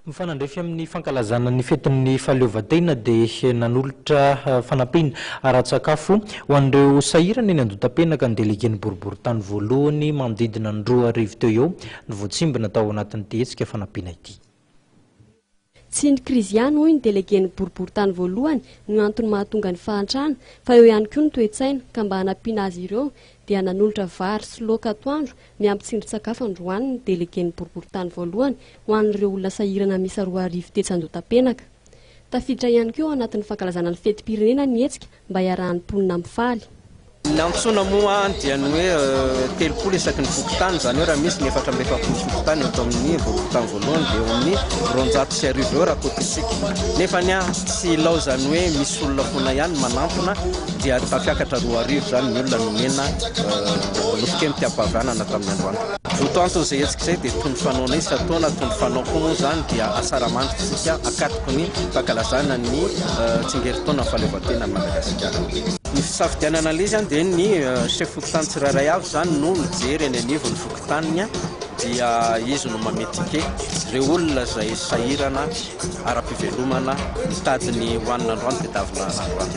Mifanandrify amin'ny fankalazana ny fetin'ny fahaleovantena dia nanolotra fanampiana ara-tsakafo ho an'ireo sahirana eny Andohatapenaka ny delegen'ny boriborintany voalohany manodidina ny 2000 teo eo no voatsimbina tao anatin'ity hetsika fanampiana ity. Tsy ny krizy ihany hoy ny delegen'ny boriborintany voalohany no antony mahatonga ny fahantrana fa eo ihany koa ny toe-tsaina ka mba hanampiana azy ireo dia nanolotra vary sy laoka atoandro miampy tsindrin-tsakafo androany ny delegen'ny boriborintany voalohany ho an'ireo olona sahirana miisa 2000 tetsy Andohatapenaka. Tafiditra ihany koa ao anatin'ny fankalazana ny fetim-pirenena ny hetsika mba hiarahan'ny mponina mifaly. Ny antsoina moa dia ny hoe 30 isaky ny fokontany, izany hoe raha misy ny 44 fokontany eto amin'ny boriborintany voalohany dia eo amin'ny 1200 eo raha kotintsika. Nefa ny tsy ilaozan'ny hoe misy olona foana ihany manantona dia tafiakatra 2000 izany ny olona nomena nofon-kena am-pahavanana tamin'ny androany. Votoanton'izay hetsika izay dia toy ny fanaonay isan-taona, toy ny fanao koa moa izany dia asaramanitra isika akatoky ny fankalazana ny tsingerin-taonan'ny fahaleovantenan'i Madagasikara. Ny fisafidianana ilay izy dia ny chef fokontany tsirairay avy izany no mijery eny anivon'ny fokontaniny dia izy no manome ticket ireo olona izay sahirana ara-pivelomana mitady ny hohanina androany tadiavina androany.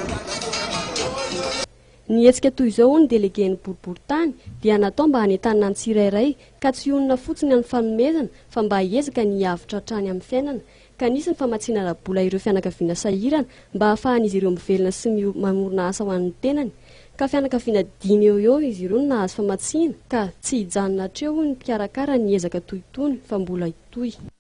Ny hetsika toy izao hoy ny delegen'ny boriborintany dia natao mba hanentanana ny tsirairay ka tsy hionona fotsiny amin'ny fanomezana fa mba hiezaka ny hiavotra hatrany amin'ny fiainana ka nisy ny famatsiana ara-bola ireo fianakaviana sahirana mba hahafahan'izy ireo mivelona sy mamorona asa ho an'ny tenany ka fianakaviana dimy eo eo izy ireo no nahazo famatsiana ka tsy hijanona hatreo hoy ny mpikarakara ny ezaka toy itony fa mbola hitohy.